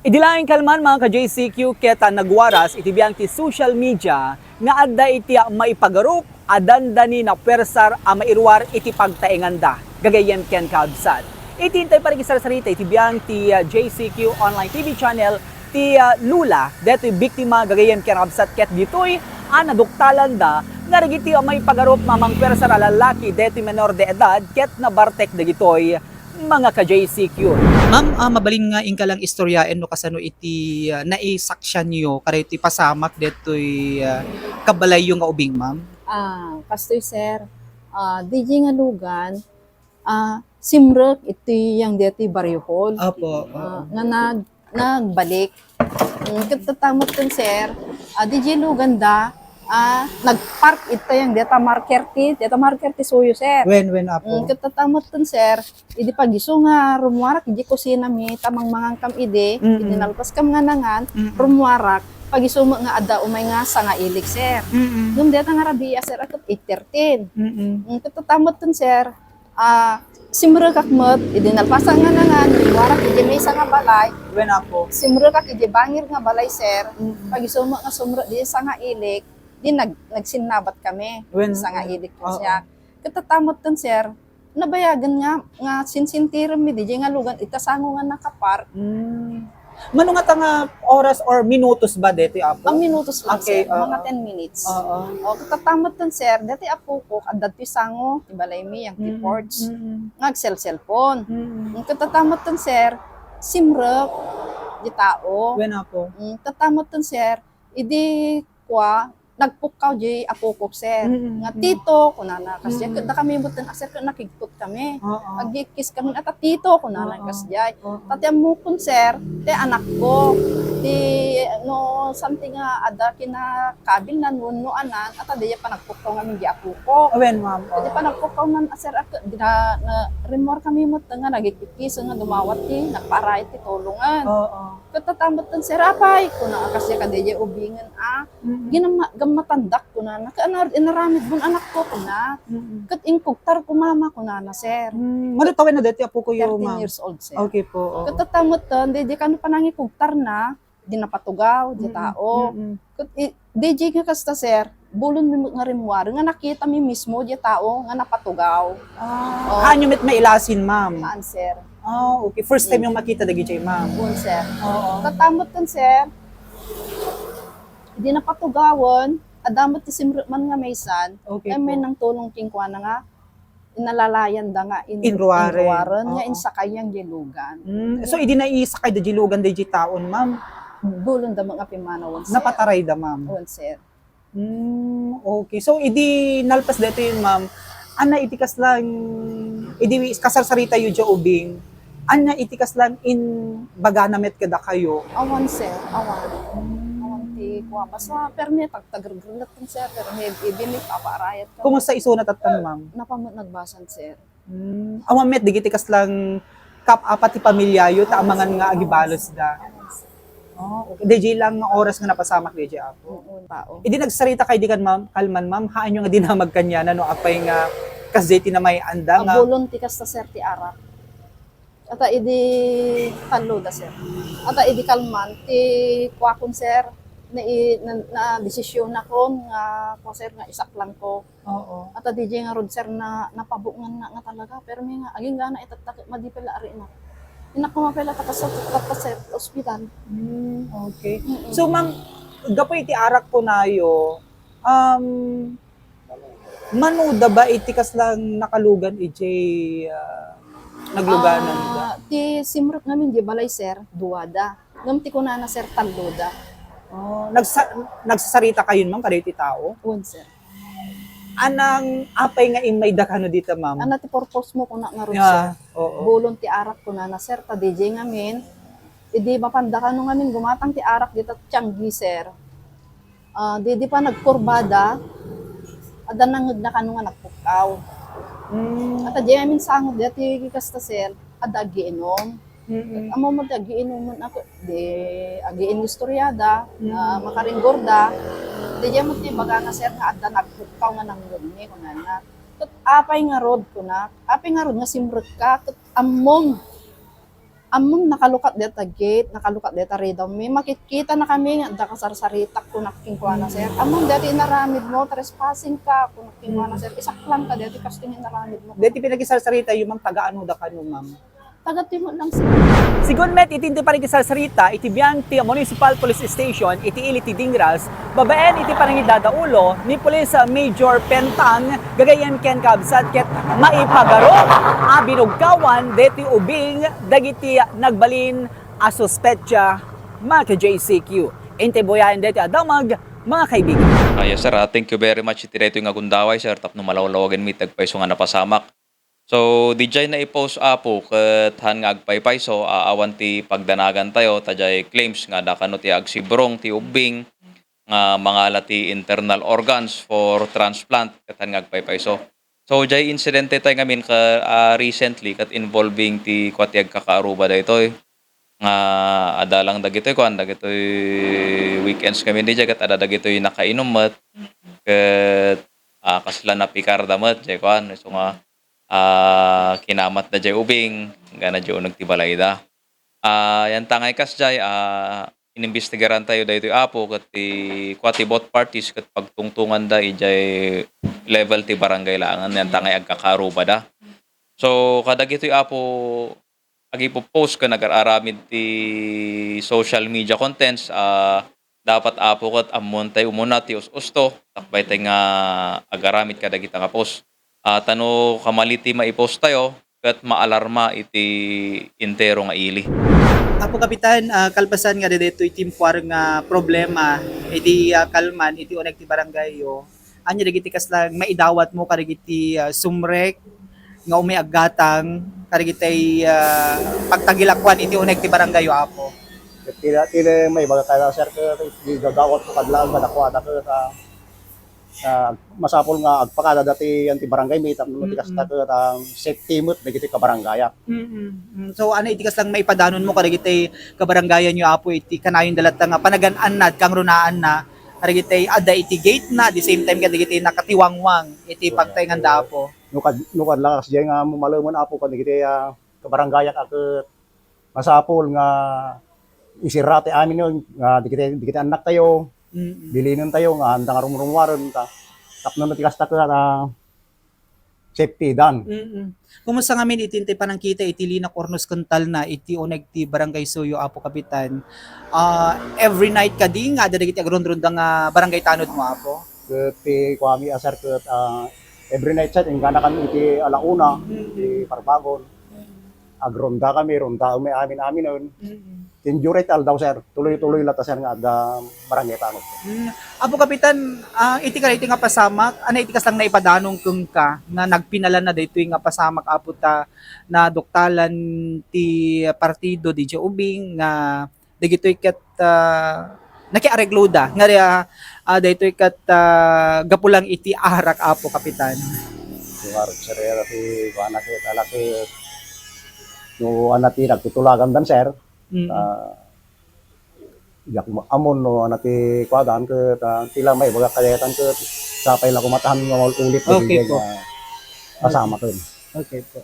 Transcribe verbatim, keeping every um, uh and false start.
Idi laeng kalman, mga ka-J C Q, ket, ah, nagwaras iti biang ti social media nga adda iti, ah, maipagarup a dandani napuersar a mairuar iti pagtaenganda gagayyem ken kakabsat. Iti intay parikisarsarita iti biang ti, ah, J C Q Online T V Channel ti, ah, Lula detoy biktima gagayyem ken kakabsat ket ditoy a naduktalanda nga dagiti, ah, maipagarup a mangpuersar a lallaki detoy menor de edad ket nabartek dagitoy mga ka-J C Q. Ma'am, ah, mabalin nga inka lang istoryaen no kasano iti, ah, naisaksianyo kadagiti pasamak detoy, ah, kabalayyo nga ubing, ma'am? Ah, kastoy, sir. Ah, D J nga lugan, ah, simrek iti yang deti barrio hall. Apo, oo. Ah, nga nag-, nagbalik. Mm, ket tatta metten, sir, ah, D J lugan da, ah, nagpark ita yang deta marker ti, deta marker ti suyo, sir. Wen, wen, apo. Mm, ket tatta metten, sir, idi pagisu nga rummuarak iti kusina mi, ta mangmangan kam idi, mm-mm, idi nalpas kam nga nangan, mm-mm, rummuarak, pagisu met nga adda umay nga sangailik, sir. Mm-mm. Ngem deta nga rabii, sir, a ket eight thirteen. Mm-mm. Mm, ket tatta metten, sir, ah, simrekak met, idi nalpasan nga nangan, rummuarak iti maysa nga balay. Wen, apo. Simrekak iti bangir nga balay, sir. Mm. Pagisu met nga sumrek di sangailik, di nag-, nagsinnabat kami. Wen, sangailik, oo, siya. Ket tatta metten, sir, nabayagen nga, nga sinsintiren mi, D J nga lugan, ita sango nga nakapark. Mm. Mano ngata nga oras or minutos ba deti, apo? Ang minutos lang, okay, sir. Oo. Mga ten minutes. Oo. O, ket tatta metten, sir, deti apokok, adda ti sango, ti balay mi, yang ti, mm, porch. Mm. Nga agselselpon. Mm. Ket tatta metten, sir, simrek, di tao. Wen, apo. Mm, tatta metten, sir, idi kua, nagpukkaw di apokok, sir. Mm, mm. Nga, "Tito," kunana, kasdiay. Mm. Ket dakami metten a, sir, ket nakigtot kami. Oo. Agkikkis kami, "Ata, Tito," kunana, oo, kasdiay. Oo. Ta ti ammokon, sir, ti anakko. Ti, no something nga adda kinakabilnan wenno anan, ata, diay panagpukkaw ngamin di apokok. Awen, ma'am. Diay panagpukkaw man a, sir, a, di na, na, rimmuar kami metten nga nagikkikkis nga dumawat ti nagpaarayat ti tulongen. Oo. Ket tatta metten, sir, apay, kuna, kasdiay, kadi diay ubingen a. Mm. Ginamma-, gammatandak, kunana. Ket ano inaramidmo, anakko, kuna. Mm. Ket inkugtarko, mama, kunana, sir. Mm. Mano tawen na daytoy apokoyo, ma'am? Thirteen years old, sir. Okay po, oo. Ket tatta metten, di, di kano panangikugtarna, di napatugaw, di tao. Mm, mm. Ket i-, D J nga kasta, sir, bulon mi nga rimmuar, nga nakita mi mismo, di tao, nga napatugaw. Ah, oo. Haanyo met mailasin, ma'am? Haan, sir. Ah, okay. First time, mm, yung makita dagiti, ma'am? Wen, sir. Oo. Tatta metten, sir, di napatugawan, adda met ti simrek man nga maysan, okay, may nangtulong kenkuana nga inalalayan da nga in-, inruaren. Inruaren, nga, oo, insakay yang diay lugan. Mm, so, idi naisakay da diay lugan, diay taon, ma'am? Bulon da met nga pimmanawen, sir. Napataray da, ma'am? Wen, sir. Mm, okay. So, idi nalpas daytoy, ma'am, ania iti kaslang, idi kasarsaritayo diay ubing, ania iti kaslang imbagana met kadakayo? Awan, sir. Awan. Mm. Awan ti kua. Basta, permi, tagtagergernet, sir. Permi, ibinit, papaarayat ka. Kumusta isuna tattan, ma'am? Napa met nagbasan, sir. Mm. Awan met, dagiti kaslang kap-, apa ti pamilyayo, ta amangan nga agibalasda. Oh, okay. Daydiay lang nga oras nga napasamak daydiay, apo. Oo, tao. Idi nagsarita kayo di kan, ma'am, kalman, ma'am, haanyo nga dinamag kaniana no apay nga kasdiay ti namay-anda nga. Abulon ti kasta, sir, ti arak. Ata idi tallo da, sir. Ata idi kalman ti kuakon, sir, na, na, na desisyon akon nga, kua, sir, nga isaklangko. Oo. Ata diay ngarud, sir, na napabuknganna nga talaga, permi nga, agingga na itatta ket madi pay la arinak. Innak ko mapay la ta kasat, ta, sir, ospital. Hmm, okay. Mm-mm. So, ma'am, gapu iti arak kunayo, um, mano da ba iti kaslang nakalugan idiay, ah, nagluganan da? Ah, ti simrek ngamin diay balay, sir, dua da. Ngem ti kunana, sir, tallo da. Oh, nagsa-, nagsasarita kayon, ma'am, kadagiti tao? Wen, sir. Anang apay nga immayda kano dita, ma'am? Ania ti purpose mo, kuna ngarud, sir? Oo. Bulon ti arak, kunana, sir, ta diay ngamin. Idi mapanda kano ngamin gumatang ti arak dita tianggi, sir. Ah, di, di pa nagkurbada, adda nangngegna kano nga nagpukkaw. Hmm. Ata diay ngamin sango, diay ti kasta, sir, adda agiinom. Mm-mm. Ammom ti agiinomon ako, di agiinistoriada, mm, ah, makaringgorda. Di diay met ti ibagana, sir, nga adda nagpukkaw nga nangngegmi, kunana. Ket apay ngarud, kuna, apay ngarud nga simrekka, ket ammom. Ammom, nakalukat deta gate, nakalukat deta radome. Makitkitanakami nga adda kasarsaritak, kunak kenkuana, sir. Ammom, deti inaramidmo, trespassing ka, kunak kenkuana, sir. Isaklang ka deti, kastoy nga inaramidmo. Deti pinakisarsaritayo, ma'am, taga ano da kano, ma'am? Taga Timog lang, sir. Sigun met iti, iti panakisarsarita iti biag ti Municipal Police Station iti ili ti Dingras, babaen iti panangidadaulo ni Police Major Pentang, gagayyem ken kabsat, ket maipagarup a binugkawan deti ubing dagiti nagbalin a suspetsa, mga ka-J C Q. Intay buyaen deti a damag, mga kaibigan. Ah, yes, sir. Ah, thank you very much iti daytoy nga gundaway, sir, tapno malawlawagen mi ti agpayso nga napasamak. So, diay naipost, Apo, ket han nga agpaypayso, a, awan ti pagdanagantayo, ta diay claims nga adda kano ti agsibrong ti ubbing nga mangala ti internal organs for transplant, ket han nga agpaypayso. So, diay insidente tayo ngamin ka, ah, recently, ket involving ti kua ti agkakaaruba daytoy. Nga adda lang dagitoy kuan, dagitoy weekends ngamin diay, ket adda dagitoy nakainum met, ket, ah, kasla napikarda met, diay kuan, isu nga, ah, kinamatda diay ubing, inggana diay uneg ti balayda. Ah, yantangay kasdiay, ah, inimbestigarantayo daytoy, Apo, ket ti kua ti both parties ket pagtungtonganda idiay level ti barangay laengen, yantangay agkakaarubada. So, kadagitoy, Apo, agipopost ken agar-aramid ti social media contents, ah, dapat, Apo, ket ammontay umuna ti us-usto, sakbaytay nga agaramid kadagita nga post. Ah, ta no kamali ti maipost tayo, ket maalarma iti entero nga ili. Apo Kapitan, ah, kalpasan nga daytoy timpuar nga problema iti, ah, kalman iti uneg ti barangayyo, ania dagiti kasla maidawatmo kadagiti, ah, sumrek nga umay aggatang kadagiti, ah, pagtagilakuan iti uneg ti barangayyo, Apo? Ket ti, ti maibagak kayat, sir, ket igagawatko kadlaw kadakuada ket, ah, ah, masapul nga agpakada dati yan ti barangay mi tapno ti kasta ket, ah, safety met dagiti kabarangayak. Mm, mm. So, ania iti kasla maipadanonmo kadagiti kabarangayanyo, Apo, iti kanayonda latta nga panagan-annad, kangrunaanna, kadagiti adda iti gate na, at the same time, kadagiti nakatiwangwang iti pagtaenganda, Apo? No kad-, no kadlakas diay nga mumalemen, Apo, kadagiti, ah, kabarangayak a ket masapul nga isirra ti amin nga dagiti, dagiti annaktayo, mm, bilinentayo nga anda nga rumrumuaren ta tapno no ti kasta ket, ah, safety dan. Mm. Kumusta ngamin iti, iti panangkita iti linak, urnos ken talna iti uneg ti Barangay Suyo, Apo Kapitan? Ah, every night kadi nga adda dagiti agrunrunda nga barangay tanodmo, Apo? Ket ti kuami a, sir, ket, ah, every night, sir, inggana kami iti ala una, mm, iti Parbagon. Mm. Agronda kami, ronda mi amin-aminen. Mm. Ken duray ti aldaw, sir, tuloy-tuloy latta, sir, nga adda barangay tanod. Mm. Apo Kapitan, ah, iti kadaytoy nga pasamak, ania iti kasla maipadanong kenka nga nagpinalanna daytoy nga pasamak, Apo, ta naduktalan ti partido diay ubing nga dagitoy ket, ah, nakiaregloda nga, ah, daytoy ket, ah, gapu lang iti arak, Apo Kapitan. Ti arak, sir, ti kuana ket, ala ket, no, ania ti nagtutulagandan, sir. Mm. Ah, diak ma-, ammon no ania ti kuadan ket, ah, ti la maibagak kadaytan ket sapay la koma ta han nga maul-ulit. Okay po. Kasama ken. Okay po.